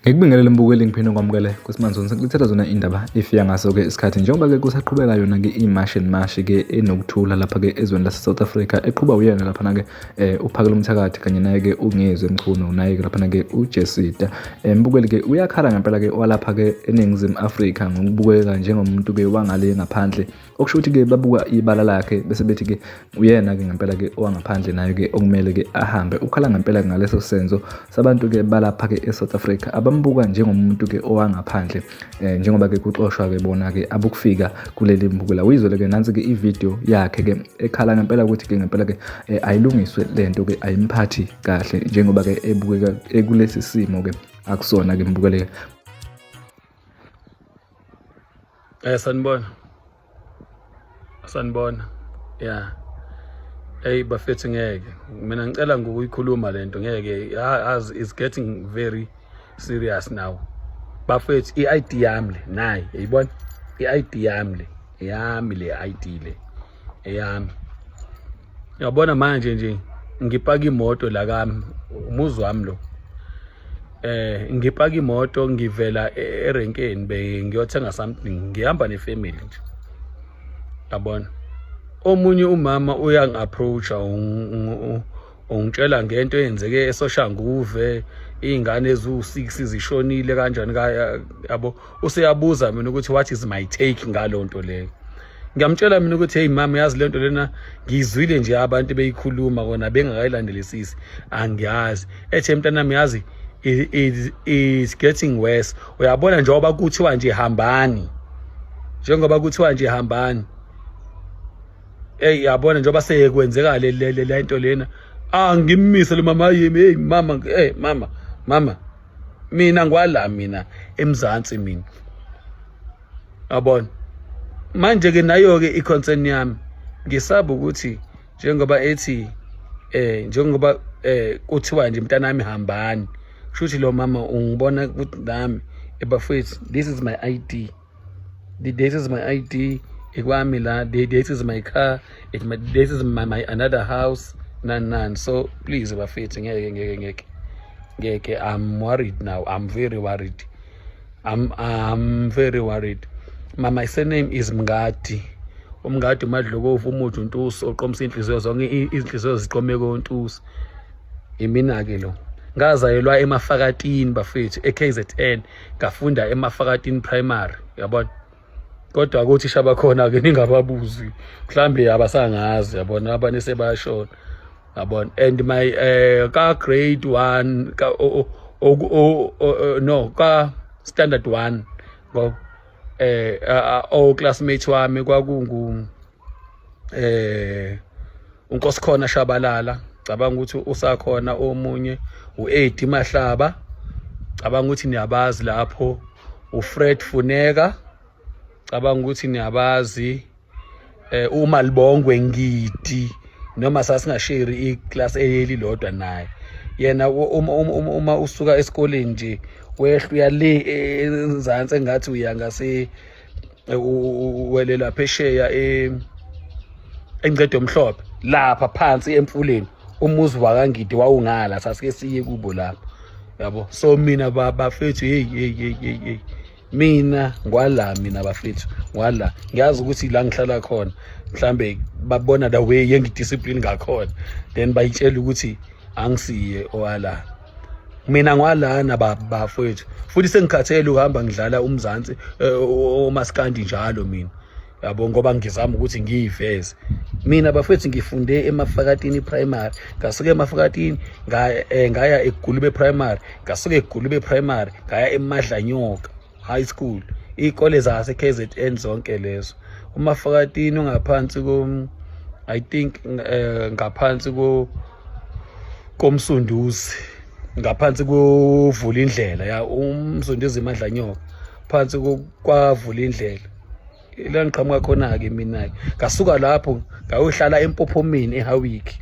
Ngikubingelele mbukeli ngiphinde ngikwamukele kuSimanzoni sekulethela zona indaba ifika ngaso-ke isikhathi njengoba-ke kusaqhubeka yona-ke i-March and March-ke enokuthula lapha-ke ezweni lase-South Africa eqhuba uyena laphana-ke eh uphakela umthakathi kanye naye-ke ungizwe mchunu naye-ke laphana-ke ujesita eh, mbukeli-ke uyakhala ngempela-ke walapha-ke eningizimu afrika ngokubukeka njengomuntu-ke wangale ngaphandle okusho ukuthi-ke babuka ibala lakhe bese bethi-ke uyena-ke ngempela-ke owangaphandle naye-ke okumele-ke ahambe ukhala ngempela-ke ngaleso senzo sabantu-ke balapha-ke e-south africa abambuka njengomuntu-ke owangaphandle um njengoba-ke kuxoshwa-ke bona-ke abokufika kuleli mbukela uyizwele-ke nansi-ke ividiyo yakhe-ke ekhala ngempela ukuthi-ke ngempela-ke um ayilungiswe le nto-ke ayimphathi kahle njengoba-ke ebukeka ekulesi simo-ke akusona-ke mbukele Sanibona. Sanibona. Yeah. Hey bafethu ngeke. Mina ngicela ngokuyikhuluma lento ngeke as it's getting very serious now. Bafethu i-ID yami le nayi yayibona? I-ID yami le. Eyami le ID le. Eyami. Uyabona manje nje ngipaka imoto la kami umuzi wami lo. Ngipaka imoto ngivela erenkeni be ngiyothenga something ngihamba nefamily nje. Yabona? Omunye umama uyangi-approach-a ungitshela ngento eyenzeke eSoshanguve iy'ngane eziwu-six zishonile kanjani yabo useyabuza mina ukuthi what is my take ngalo nto leyo. Ngiyamtshela mina ukuthi hey mama yazi lento lena ngizwile nje abantu beyikhuluma kona bengakayilandelisisi angiyazi. Ethe mntanami yazi is getting worse. Uyabona njengoba kuthiwa nje hambani. Njengoba kuthiwa nje hambani. Hey yabona njengoba seyekwenzeka le le le nto lena. Ah ngimmise lo mama yimi hey mama hey mama mama mina ngwala mina eMzansi mina. Yabona manje ke nayo ke i-concern yami ngisaba ukuthi njengoba ethi njengoba kuthiwa nje mntanami hambani kusho lo mama ungibona ukuthi nami ebafethu this is my ID, this is my ID ikwami la, this is my car, it my, this is my another house nani nani. So please bafethu ngeke ngeke ngeke ngeke I'm worried now, I'm very worried. I'm very worried. My surname is Mngadi. Umngadi uMadlokovu umuthi untusi oqomisa inhliziyo zonke izinhliziyo ziqomeke untusi. Imina ke lo. Ngazalelwa eMafakatini bafethu eKZN, ngafunda eMafakatini Primary, yabona. Kodwa ukuthi shaba khona ke ningababuzi. Mhlambe abasangazi yabona abanye sebashona. Yabona and my ka grade 1 ka no ka standard 1 ngo o classmate wami kwakungu uNkosikhona Shabalala, cabanga ukuthi usakhona omunye uEddie Mahlaba, cabanga ukuthi niyabazi lapho uFred Funeka, cabanga ukuthi niyabazi uma libongwe ngidi noma sasingasheri iclass eyelilodwa naye yena uma usuka esikoleni nje wehla uya le enzansi engathi uya ngase uwelela phesheya eNcedo Mhlophe lapha phansi emfuleni umuzi wakaNgidi wawungala sasike siye kubo lapho yabo. So mina bafethu hey hey hey hey hey mina ngwala mina bafethu ngwala ngiyazi ukuthi la ngihlala khona mhlambe babona the way engidiscipline ngakhona then bayitshela ukuthi angisiye owala mina ngwalana bafethu futhi sengikhathele uhamba ngidlala umzansi omaskandi njalo mina yabo ngoba ngizama ukuthi ngiyiveze mina bafethu. Ngifunde eMafakatini Primary, ngasuka eMafakatini ngaya eGulube Primary, ngasuka eGulube Primary ngaya eMadlanyoka High School, iy'kole zase KZN zonke lezo. UMafakatini ungaphansi ko I think ngaphansi ko koMsunduzi, ngaphansi kovula indlela ya uMsunduzi iMadlanyoka phansi kwavula indlela la ngiqhamuka khona-ke mina-ke. Ngasuka lapho ngayohlala eMpophomeni eHowick,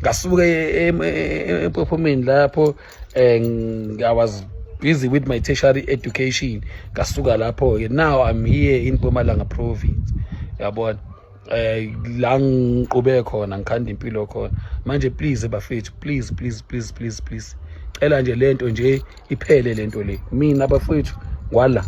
ngasuka eMpophomeni lapho I was Busy with my tertiary education. Ngasuka lapho-ke, now I'm here in Mpumalanga province, yabona, la ngiqhubeke khona, ngikhanda impilo khona manje. Please bafethu, please, please, please, please, please, cela nje lento nje iphele lento le. Mina bafethu, ngwala.